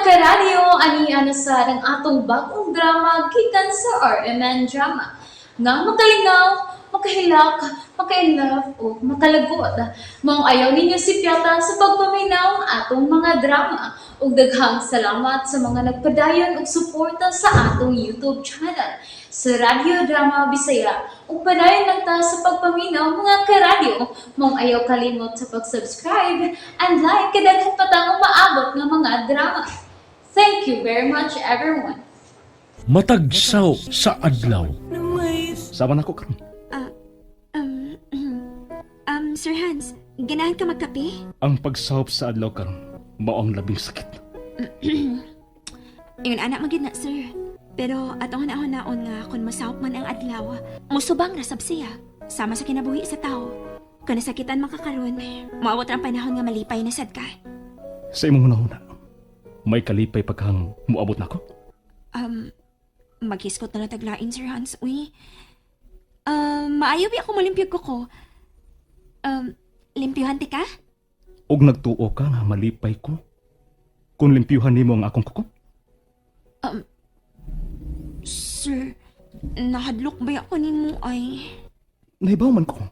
Karadyo, ani na sa ang atong bagong drama gikan sa RMN Drama. Nga makalingaw, makahilak, maka-inlove o makalagot. Maong ayaw ninyo sipyata sa pagpaminaw ang atong mga drama. Ug daghang salamat sa mga nagpadayon og suporta sa atong YouTube channel sa Radyo Drama Bisaya. Ug padayon lang ta sa pagpaminaw, mga karadyo. Maong ayaw kalimot sa pag-subscribe and like kay daghan pa tang umaabot nga mga drama. Thank you very much, everyone. Matag saw sa adlaw. Sama na ko karon. Sir Hans, ganahan ka magkape? Ang pagsawop sa adlaw karon mao ang labing sakit. Ingon anak magid na, sir. Pero atong hanaon nga kung masawop man ang adlaw, musubang rasab siya. Sama sa kinabuhi sa tao. Kung nasakitan man ka karon, moabot ra ang panahon nga malipay na sad ka. Sa imong hunahuna, may kalipay pagkang muabot nako. Maghiskot na lang taglain, Sir Hans, uy. Maayo ba ako malimpyog ko ko? Limpyuhan ti ka? Og nagtuo ka nga malipay ko kung limpyuhan nimo ang akong kuko. Sir, nahadlok ba ako nimo ay? Nahibaw man ko.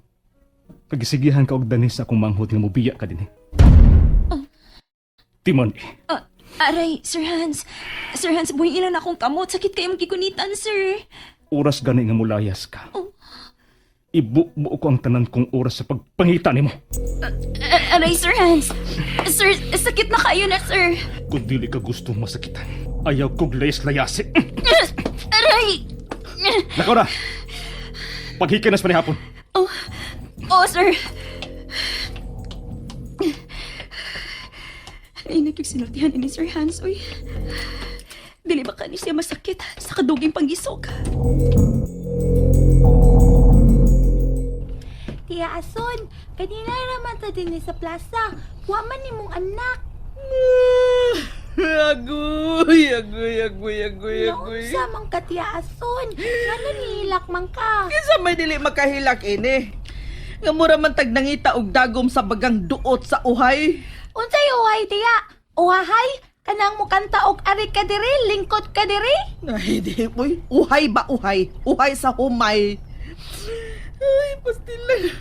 Kagisigihan ka og danis sa akong manghod nga mobiya ka dinhi. Timon eh. Ah, aray, Sir Hans. Sir Hans, buhay ilan akong kamot. Sakit kayong gigunitan, sir. Oras gani nga mulayas ka. Oh. Ibubuo ko ang tanan kong oras sa pagpangita nimo. Aray, Sir Hans. Sir, sakit na kayo na, sir. Kung dili ka gusto masakitan, ayaw kog layas-layasi. Aray! Lakaw na! Paghikay na sa panihapon. Oh, oh, sir. Ay, nagkagsinultihan ini, Sir Hans, uy. Dili ba kani siya masakit sa kaduging panggisok? Tia Ason, kanina raman ta din sa plaza. Wa man nimong anak. Agoy, agoy, agoy, agoy, agoy. Naunsa man ka, Tia Ason? Ngano nihilak man ka? Kinsa may dili makahilak ini? Nga mura man tag nangita og dagom sa bagang duot sa uhay. Unsay uhay, Tia? Uhahay? Kanang mukanta og ari ka diri, lingkod ka diri? Ay, di, uy. Uhay ba uhay? Uhay sa humay. Ay, pastilan.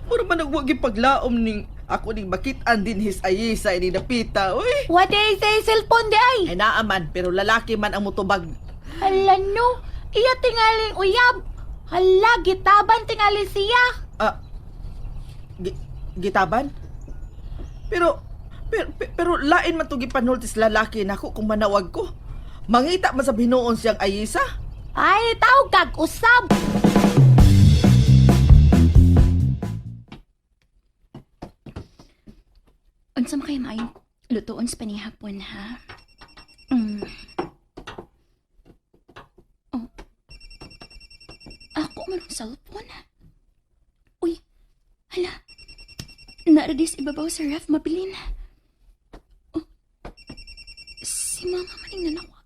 Mura man og wagi paglaom ning ako ning makit-an din his ayisa ini napita, uy. Wa di sa cellphone di ay. Ay naaman, pero lalaki man ang mutubag. Hala no, iya tingaling uyab. Hala, gitaban tingali siya. Ah, gitaban? Pero, pero, pero lain man to gipanultis lalaki nako kung manawag ko. Mangita man sa binuon siyang ayisa. Ay, tawag kag usab. Unsa man kayo maayong lutoon sa panihapon, ha? Oh. Ako man ang cellphone. Uy, hala. Naradis ibabaw sa ref, mabilin. Oh. Si mama maning nanawag.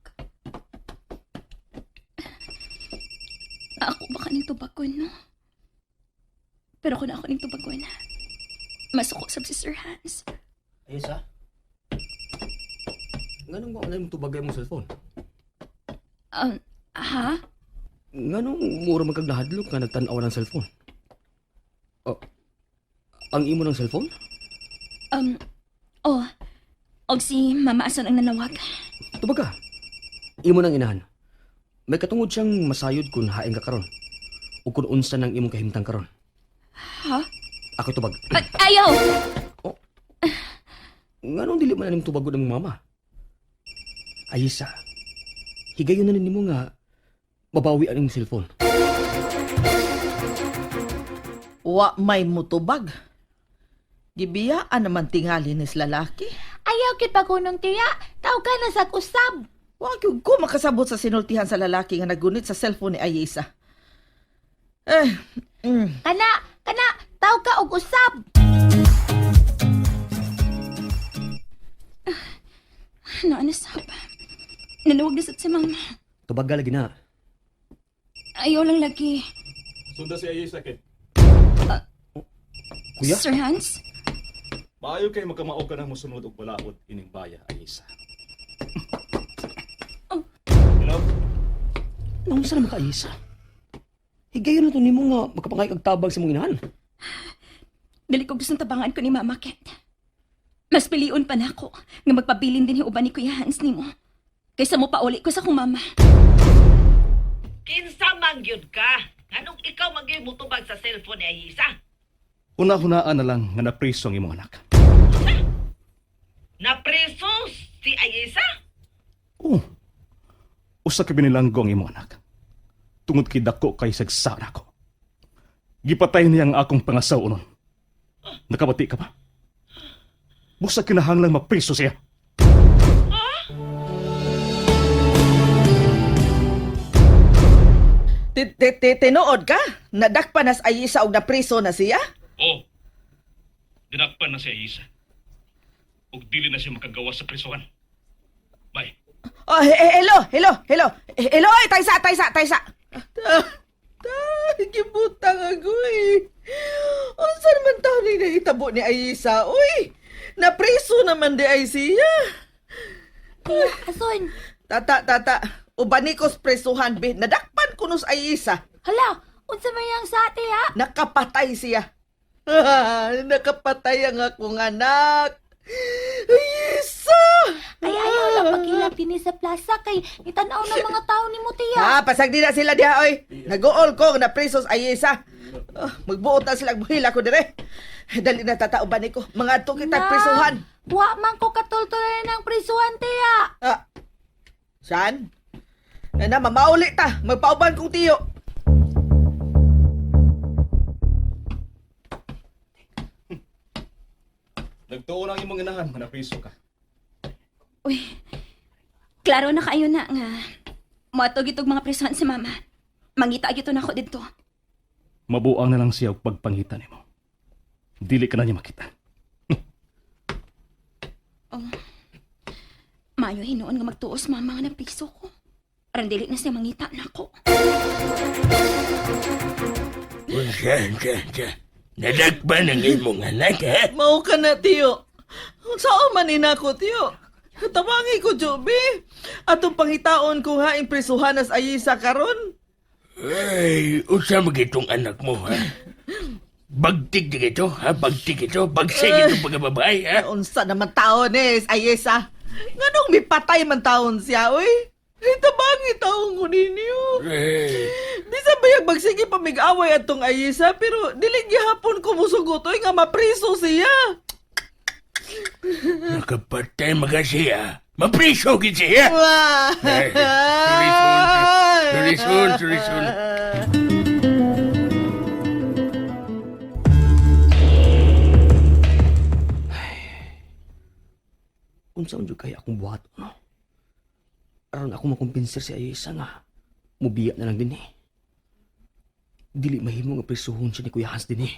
Ako ba kaning tubagon, no? Pero kung ako ning tubagon, masuko sab si Sir Hans. Ayos ah. Nganong wa na imong tubagay mong cellphone? Ha? Nganong mura man kag nahadlok nga nagtan-aw ng cellphone? Oh, ang imo ng cellphone? Oh. Og si Mama Ason ang nanawag. Tubag ka. Imo nang inahan. May katungod siyang masayod kung hain ka karon. O kung unsa nang imong kahimtang karon. Ha? Ako tubag. Ayaw! Nganong dili man na nimong tubagod ang mama? Ayisa. Higayon na nimo nga mabawi ang imong cellphone. Wa may mutubag. Gibiyaan naman tingali nis lalaki. Ayaw kit pagunong, Tiya. Tawag ka na sa usab. Wa gyud ko makasabot sa sinultihan sa lalaki nga nagunit sa cellphone ni Ayesa. Eh, Kana, kana, tawag ka og usab. Ano, ano sab? Nanawag na sad si Mama. Tubag ka lagi na. Ayaw lang lagi. Sunda si Ayesa kay Kuya? Sir Hans? Maayo kay magkamao ka nang mosunod og balaod ining baya, Ayisa. Hello? Naunsa naman ka, Ayisa? Higayon na to nimo nga makapangay kag tabang sa imong inahan. Dili ko gustong tabangan ko ni Mama Kent. Mas piliun pa nako nga magpabilin din uban ni Kuya Hans nimo. Kaysa mo pauli ko sa akong mama. Kinsa man gyud ka? Nganong ikaw man gyud mutubag sa cellphone ni Ayisa? Una-hunaan na lang nga napriso ang imong anak. Napreso si Ayisa? Oo. Usa ka binilanggo ang imong anak. Tungod kay dako kay sagsara ko. Gipatay niya ang akong pangasaw nun. Nakabati ka ba? Busa kinahanglang mapriso siya. Tinuod ka? Nadakpan nas Ayisa og napriso na siya? Oo. Dinakpan na si Ayisa. Ug dili na siya makagawa sa prisuhan. Bye. Oh, hello, hello, hello. Hello, ay, taysa, taysa, taysa. Ta, ta, gibutang ako eh. Unsa naman taon ni naitabo ni Ayisa? Uy, napriso naman di ay siya. Tiya, ason. Tata, tata, ubanikos presuhan be. Nadakpan kunos Ayisa. Hala, unsa man yang sa tiya? Nakapatay siya. Nakapatay ang akong anak. Ayisa! Ay, ayaw lang pagkilap dinhi sa plaza kay itanaw ng mga tao nimo tiya. Ha, pasag di na sila diha oy. Naguol ko nga napresos ay isa. Ah, magbuot na sila buhila ko dire. Dali na tatauban ko. Mga adto kita Na, presuhan. Wa man ko katultulan ng prisuhan tiya. Ah. Saan? Na, na mamauli ta. Magpauban kong tiyo. Nagtuo lang imong inahan nga napriso ka. Uy, klaro na kayo na nga. Moadto gitog mga presuhan si Mama. Mangita gito nako didto. Mabuang na lang siya og pagpangita nimo. Dili ka na niya makita. Maayo hinuon nga magtuos mama nga napriso ko. Aron dili na siya mangita nako. Unsa, unsa, unsa. Nadakpan ang imong anak, ha? Mao ka na tiyo. Unsaon man ina ko tiyo? Tabangi ko Joby. Atong pangitaon ko ha impresuhan as Ayisa karon. Ay, unsa magitong anak mo, ha? Bagtig di ito, ha? Bagtig ito, bagsig ito pagkababae, ha? Unsa naman taon eh, Ayesa. Nganong mipatay man taon siya, oy? Ay, tabangi taon ko ninyo. Ay, Bisa ba yung magsige pa mig-away atong Ayesa, pero dili gihapon ko musugot, oy, nga mapriso siya. nakapatay maga siya. Mapriso gid siya. Wah! Ay, sorry, sorry, sorry, sorry, sorry. Unsa man jud kay akong buhat no? Aron ako makumbinser si Ayisa nga mubiya na lang din eh. Dili mahimo nga prisuhon siya ni Kuya Hans din eh.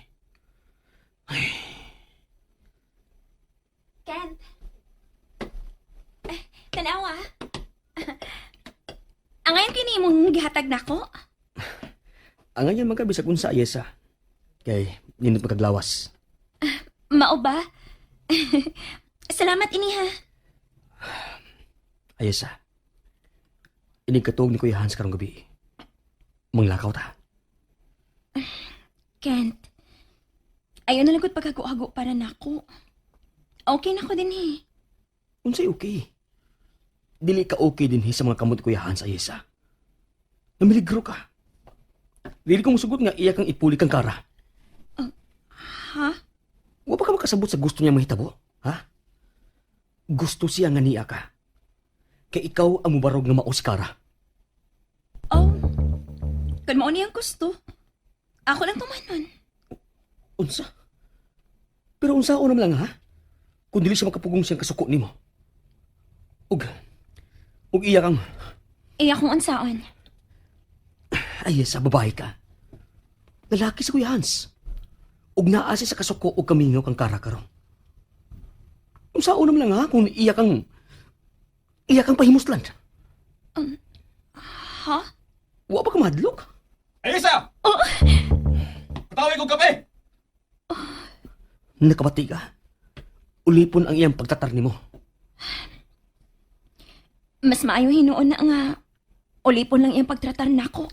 Kent. Eh, tanawa. Ang ngayon kini imong gihatag nako. Ang ganyan man ka bisag unsa Ayesa. Kay nindot magkaglawas. Mao ba? Salamat ini ha. Ayesa. Inig katuog ni Kuya Hans karong gabi. Manglakaw ta. Kent. Ayaw na lang ko't paghago-hago para nako. Okay na ko din eh. Unsay okay? Dili ka okay din sa mga kamot ni Kuya Hans Ayesa. Namiligro ka. Dili ko musugot nga iya kang ipuli kang kara. Ha? Wa pa ka makasabot sa gusto niya mahitabo, ha? Gusto siya nga niya ka. Kay ikaw ang mubarog nga mao si Kara. Oh. Kun mao niyang gusto. Ako lang tumanon. Unsa? Pero unsa naman lang ha? Kung dili siya makapugong siyang kasuko nimo. Ug ug iya kang Eh akong unsaon. ay sa babae ka. Lalaki si Kuya Hans. Ug naa siya sa kasuko ug kamingaw kang Kara karon. Unsa naman lang ha kung iya kang pahimuslan. Ha? Wa pa ka mahadlok? Ayisa! Oh! Patawag kong kape! Nakabati ka. Ulipon ang iyang pagtatar nimo. Mas maayo hinuon na nga ulipon lang iyang pagtratar nako.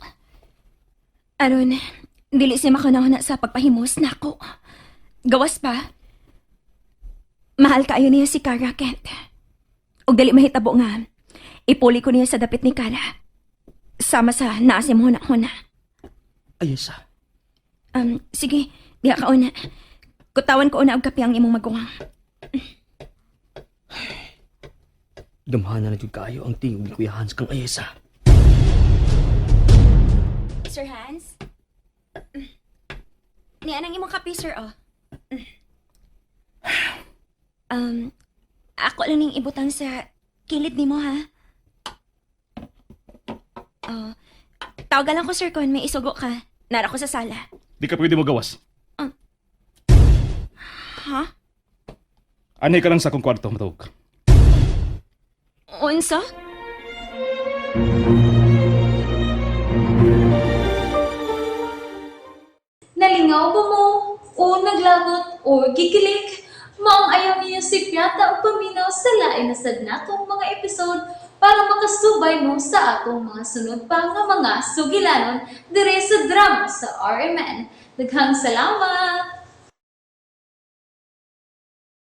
Aron, dili siya makanahuna sa pagpahimos nako. Gawas pa. Mahal kaayo niya si Kara, Kent. Ug dili mahitabo nga ipuli ko niya sa dapit ni Kara. Sama sa naasim huna-huna. Ayesa. Sige, diha ka una. Kutawan ko una og kape ang imong maguwang. Damhana na jud kaayo ang tingog ni Kuya Hans kang Ayesa. Sir Hans? Niya nang imong kape, sir, oh. Ako lang ning ibutang sa kilid nimo, ha? Oh, tawagan lang ko, sir, kung may isugo ka. Nara ko sa sala. Di ka pwede mo gawas. Ha? Anay ka lang sa akong kwarto, matawag. Unsa? Nalingaw ba mo? O naglagot o gikilig? Maong ayaw niyo si Piata o paminaw sa lain na sad natong mga episode para makasubay mo sa atong mga sunod pa nga mga sugilanon dire sa drama sa RMN. Daghang salamat!